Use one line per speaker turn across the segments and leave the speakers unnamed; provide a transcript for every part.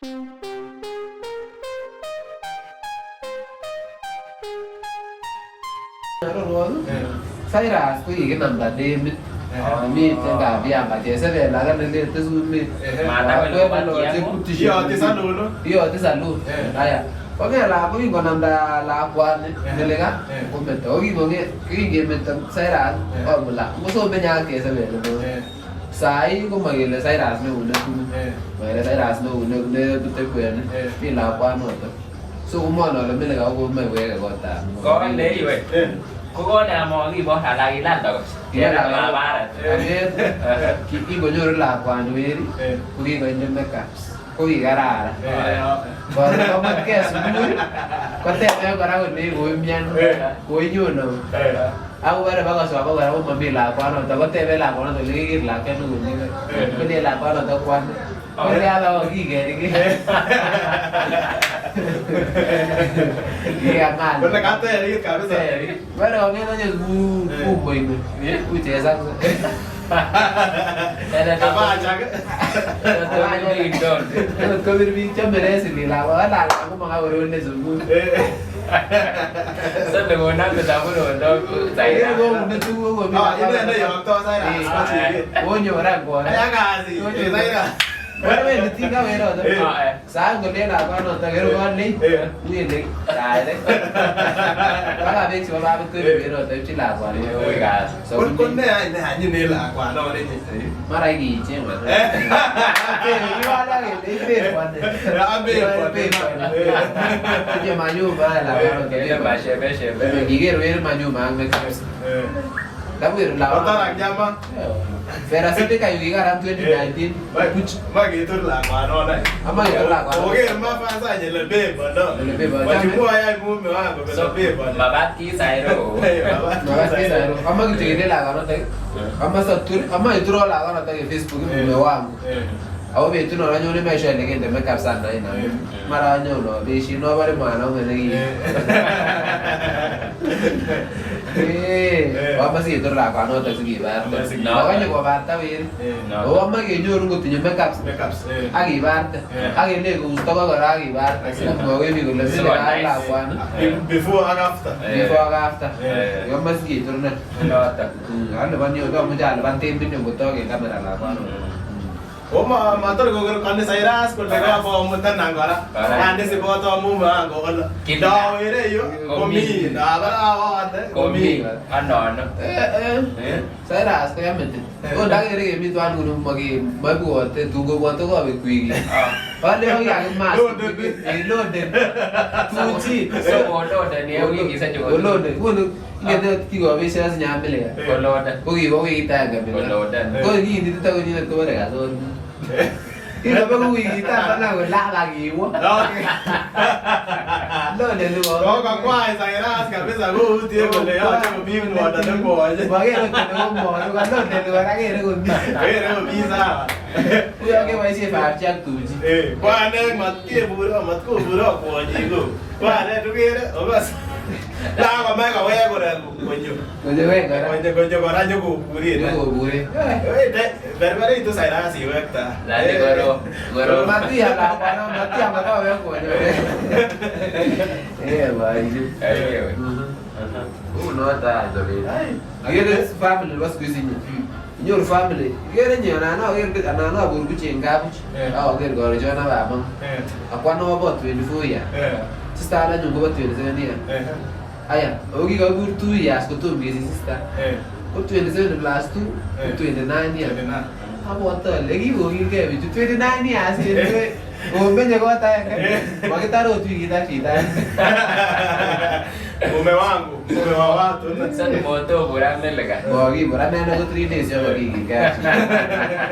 Cyrus ko kikinamda demit miten kabianga chesebel ake nelete sumek.
Iyote salon.
Iyote salon. Aya. Kong'et lakwa kingonamda lakwani Meleka kometo. Ko kingemeto Cyrus komut lakwa. Kosomenye ak chesebel. Sai komakele Cyrus neune tuguk. Makele Cyrus neune nebute kwenik. Mi lakwanoto. So komwono ale Meleka kokomoe koweke kotab.
Kole iwe. Kokole amokibor alak kilal tokoch.
Kingonyoru lakwani weri ko kikoinde makeups ko kikararan. Koron komwetkei subui koteben kora kolei koimian koinyon au. Akobore bakoswa kora komami lakwanoto koteben lakwanoto kole keker lakwet nekomi ko. Kolen lakwanoto kwane. Kolen ako kikerkei. Kikang'al.
Kole katerit kabisa.
Bore kong'et anyun umoini. Uchesakse.
Kabachak.
Akot kobir biik chome wrestling lakwa lakwa komong ak korone sukul.
Sole koname taburondok.
Kere koune tuguk komi
Ine neyokto Cyrus kwa chiket.
Konyor any kwony.
Ya kasi. Cyrus.
Bore wendi tinga weroto. Sai ngolen lakwanoto keru kot ni. Wele saet. Baka beek chebo babit koibe weroto ipchi lakwani.
Ko ne any ne anyin en lakwanon inye.
Mara kiicheng. Tinye manyuma lakwanoto. Kiker weri manyuma ak makeups. Kabwer
Otor
lakwanoto.
ak nyama.
Vera Sidika yu kikaran 2019. Buch.
Maketur lakwanon any.
Ama ketur lakwanon.
Oker mafans any ele bebo no.
Ele bebo.
Wachukua yai mume wangu ele bebo.
Mabat kisairo.
Makat kisairo. Ama kityo kele lakwanoto. Ama satur, ama ituro lakwanoto en Facebook mume wangu. Ako betunon anyone maisha ile kende makeup sana ina. Mara anyon obeshin obore mwanaume neki. Ama siketur lakwanoto sikibarte. Makonye kobarta weri. Ako ama kenyoru kotinye makeups ak ibarte. Ak kelei kousto ko kora ak ibarte. Sikomwowech biik kole mile ak lakwani.
Before ak after.
Before ak after. Ama siketur ne. Alipani amuche alipan 10 million kotok en kamera lakwanoto.
Oma mator koker kone Cyrus kole kakomutanan kora. Ande siboto mume wangu kole. Ndawere yu komi ndabara awande
Komi. Anono.
Cyrus koya metit. Ko ndakere kemi twan kono maibwote tun kobwote kobek wikit. Ale kakimas. Loaded. Tuchi.
So koloden en wikisiek chu.
Koloden. Nguni ingen kikobeshe as nyamileka.
Koloden.
Ko kibo wikit agenge mila.
Koloden.
Ko kiinitito konyinet kobore kason. Kikobeku wikit taban ak kolal ak kiwo. Loaded ko.
Kokakwai Cyrus kabisa koutie kole yoche komi ngwondo nekwonye.
Makere kole komworu kaloaded kora kere komi.
Kere komi sawa.
Uyo keboisien 5G ak 2G.
Kwane matkeburo matkoburo kwonyik kwane tukere okos lakomach kowek kora konyo.
Konyo wek kora.
Konyo konyo kora nyokoburen.
Nyokoburen.
Berbereitu Cyrus iwekta.
Lali koro. Koro.
Matia lakwano, matia makawek konyo. Eh, boisiek. Unoto any sobet. Ikere family nebo siku hizi inyoru family ikere inye anan oker anan obur buch en kabuch ak oker korichon ak babangung akwa nobo 24 years sister anyun kobo 27 years aya ako kikobur 2 years kotom kesich sister ko 27 plus 2 ko 29 years abwote ale kikokilgei bichu 29 years omenye kot agenge makitar ot wikit ak chito agenge.
Mume wangu, mume wa watu.
Sasa motobur ak Melika.
Mokibur anene ko 3 days yo kokikilgei.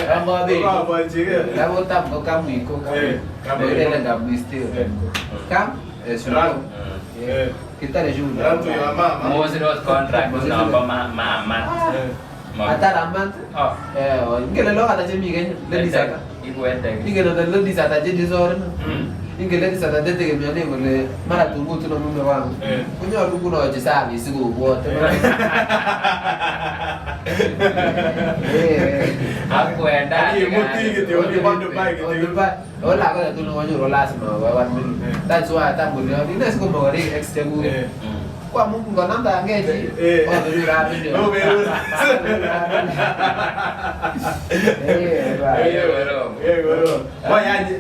Kokabolchigei.
Tam ko kamwiko kamwiko kamwisteo kam
Run.
kitare shughuli.
Run to your mama.
Mosirot contract nombo maamat.
Atar a month. Ingen lagok ata chemi Kenya ladies ata.
Ibu edek.
Ingen ata ladies ata che disorin. Ingen ladies ata chetegemeonen kole mara tun kotunon mume wangu. Konyolu nguno ochi service sikobwote.
Ak
Imuti kityo olibo Dubai kityo.
Ako lakwet tun konyoru lazima ko 1 million. That's why tam kole ine sikomokorek ex chekuket. Ko amun ngonamdagei chi oberur rabinik.
Oberur.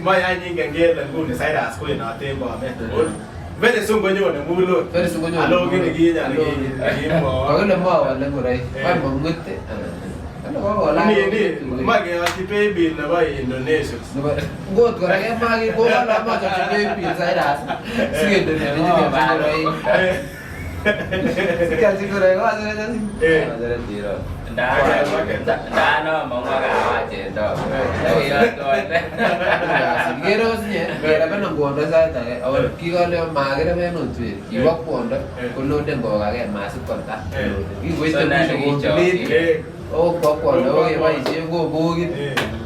Moi ingen kele nguni Cyrus koenoten Bomet. Very soon konyone mulot.
Very soon konyone.
Alo ngene kinye.
Kakile mwowon ngoroik. Moi mong'ute.
Ni moi keyotyi paybill nebo Indonesia.
Ngot kora kemwa kokole amochopchi paybill Cyrus sikende ngoroik. Sikialchi ngoroik koachore tiro.
Ndano mong'u akawach chendo.
Ikere osinye kerebenin kwondo sait age ako kikole makireben ot weri kiwo kwondo koloden kokakee masip konta. Kikoite mwisho complete okwo kwondo kokeboisien kobokit.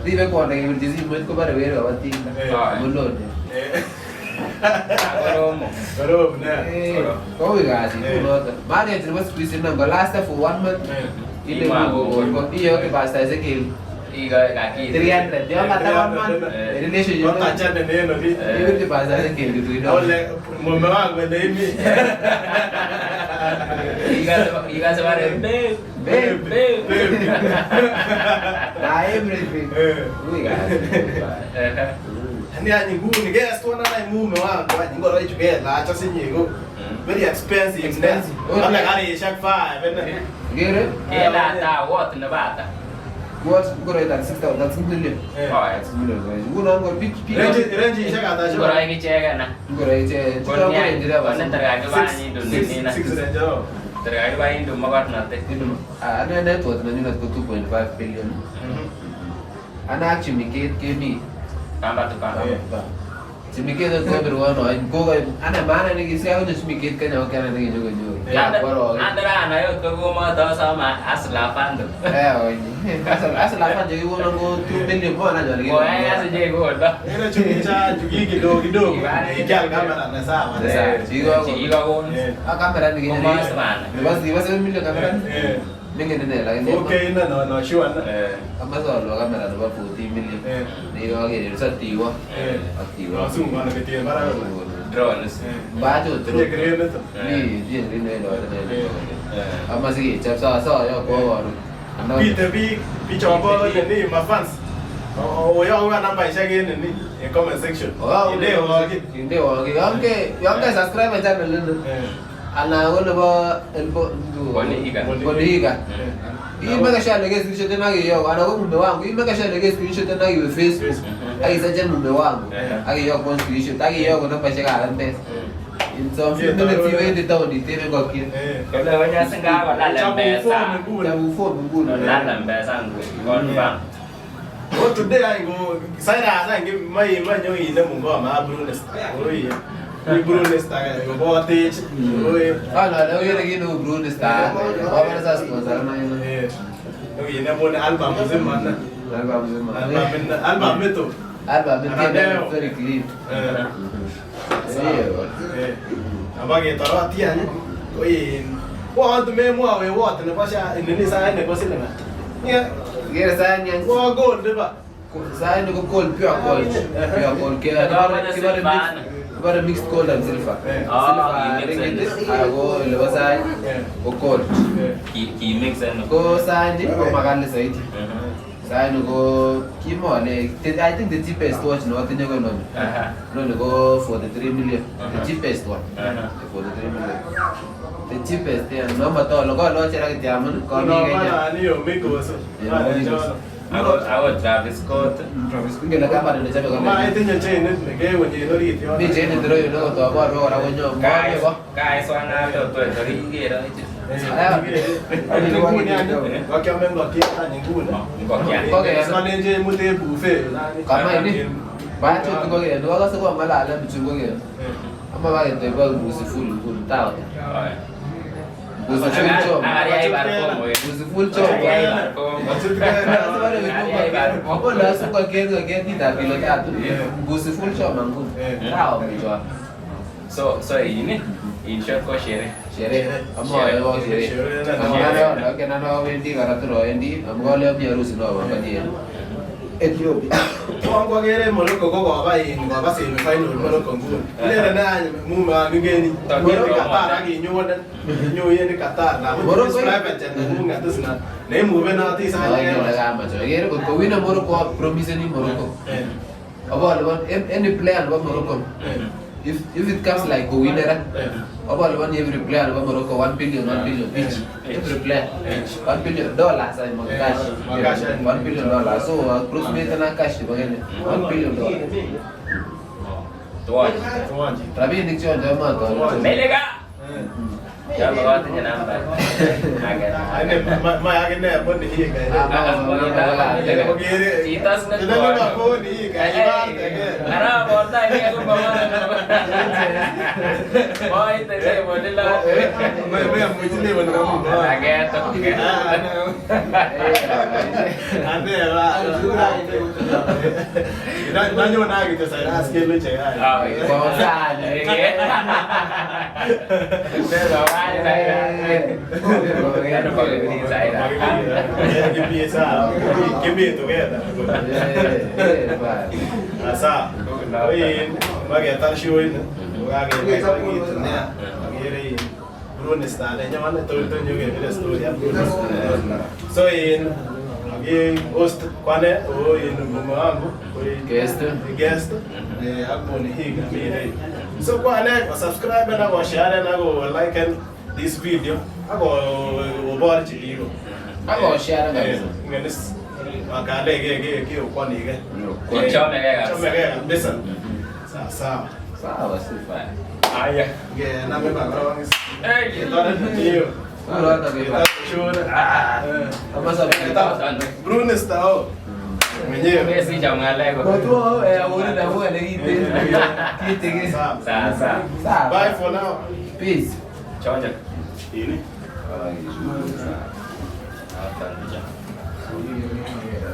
Ribe kwondo kebirchi simoit kobore weri koba tinga amun loden.
Koromo.
Korom nea.
Koui kasit kounoton. Marriage nebo siku hizi ngo last for 1 month ile iyokyi pastaisiek 300 yon kata 1 month relationship
Kotachanen en oli.
ibirchi pastaisiek kele
Ole mume wangu ele imi.
Ikase bare babe.
Babe.
Babe.
Na everything. Ui kasit.
Ani any nguni kestuanan any mume wangu any ngoroichu kelach osinye ko very expensive.
Expensive.
Ole karisiek 5 ine.
Ikere?
Kelata wot nebo ata?
What ngoroik 36,000 36 million.
Oh,
6 million. Ngunon ko bik bik
Renjishek ata chebo?
Ngoroik icheken ah.
Ngoroik che chuton ko renjire
Kone terkakiba any indu nina.
6 range oh.
Terkakiba indu mokornotet.
Ane net worth nenyunet ko 2.5 billion. Ane ak Jimmy Gate kemi
Kamba tu kamba.
Jimmy Gate kobirwon oin kokoib ane maana nekisikai konyo Jimmy Gate Kenya ko kianai nekinyokonyoru.
Andra anai ot ko komotosome Hustler Fund.
Hustler Fund chekikonon ko 2 million mon any ole
Koyai kasi chekono.
Ile chukicha chuki kidogo kidogo. Kial kamera ne sawa.
Chikikokon.
Ak kamera nekinye
Komosmana.
nebo 7 million kamera mingin ine lakini
Okay ine no no sure na.
amache alwa kamera nebo 14 million nekikaker so tiwo ak tiwo.
Nosunguan ketien barak kole.
Drones.
Bacho
Tinye krenit.
Mi tinye krenit amache sikechop so so yokwo koron.
Bite biik bichon bo nini mafans. Oyokwa nambaishek en nini en comment section. Indewon kiy.
Indewon kiy. Yon ke subscribe channel ini anan ko nebo
Bonihiga.
Bonihiga. Imeke sure ile ke screenshot ak iyok anan ko mume wangu imeke sure ile ke screenshot ak iwe Facebook ak isearchen mume wangu ak iyokwon screenshot ak iyokwu nambaishek ab M-Pesa. In some few minutes iwendi town itebe ngokiet.
Kole konyasin kakolal M-Pesa.
Chabu phone nguno.
Kolal M-Pesa nguni. Confirm.
Ko today any ko Cyrus any moi manyo inemu ngoma ab Bruno Star. Oi. Bruno Star kobotech. Oi.
Ana ale okere kit neu Bruno Star. Obore sa sponsor na yun.
Inemu album mzima na.
Album mzima.
Album mito.
Album mito very clean.
Aba ketoroti any ko in ko memwowewot nebo nini sait nebo siling ata.
Ikere sait ni
Ko gold ba.
Sait ni ko gold, pure gold. Pure gold. Kibore mixed gold and silver. Silver ringit ako nebo sait ko gold.
Ki mixen.
Ko sait ni ko makali zaidi. Sait ni ko kimole I think the cheapest watch notinye ko inoni. Inoni ko 43 million. The cheapest one. 43 million. The cheapest yeah. Nomatolo koloche ra kityo amun komi Kenya.
Ni yo Migos.
Ako Travis Scott.
Travis Ngele company nechobe
Ma
ko.
itinye chainit nekewonyen orit yon.
Mi chainit ireyu nekotoborwech kora konyo
Guys,
ko.
guys, wana to toriker iche.
Nguni any kokiome ngokiet any nguni.
Ngokiet.
Ngokiet.
Kolenjech mutech buffet.
Kama ini. Bachot ngokiet. Okose kong'alalen bichu ngokiet. Ama baketoibok mbuzi full nguni taon. Mbuzi full choma. Mbuzi full choma. Kolasu ngokiet ngokiet kitab kilo 3. Mbuzi full choma nguni. Taon bichon.
So ini In short ko sherehe.
Sherehe. Amwae ko sherehe. Amu ane awendi kora tor awendi amu kale ami harusi nopangochi en Ethiopia.
Ko akere Morocco ko koba in koba semi final Morocco nguni. Ilele ne any mume ak ngeni. Morocco Qatar ak inyonen. Inyoyen Qatar na.
Morocco
private jet nengunget is na. Neimuvenotin sait
Ole
age.
kamach. Ikere kot kowine Morocco apromiseni Morocco. Apolipon any player nebo Morocco. If it comes like kowine ra apoliponi every player nebo Morocco 1 billion 1 billion each. Every player 1 billion dollars ay mo cash.
Ma cash, eh.
1 billion dollars. So approximate na cash nebo Kenya. 1 billion dollars.
Tuon.
Tuon chito.
Rabinik chon chomoto.
Melega. Chon kotinye nambait. Age.
Ane ma akine boni hii kai.
Chito ne
Chito boni hii kai ibarte.
Ara borta ini aku bawa. Boy, tadi boleh lah.
Me amuchine boni kamu.
Age to.
Ane ba. Nanyon ak kityo Cyrus keluche kai.
Ah, iya.
Kosan.
Kimie sawa. Kimie together. Asa. In maketar show ini. Kokakebaibaitu nea. Akere in Brunista nenyon tor nyokepire story ak Brunista. So in aki host kwane o in mume wangu ko in
Guest.
Guest ak Boni Higa mi ireyu. So kwane ko subscribe ak ko share ak ko like this video ak ko oborchi biik.
Ak ko share kabisa.
Ingen is wakale ke ke ke okwanike.
Kichomegei kabisa.
Chomegei kabisa. Sawa sawa.
Sawa sifa.
Aya.
Ngename korong is.
Eh,
Ketoret hiyo.
Unoto kiba.
Ketoret show.
Kama sabi.
Brunista o. Mwenyewe.
Mesicham ng'alek ko.
Kotuo eh amu ale kiten. Kitikin.
Sawa.
Sasa.
Sawa.
Bye for now.
Peace.
Chonjo.
Ini.
Ay.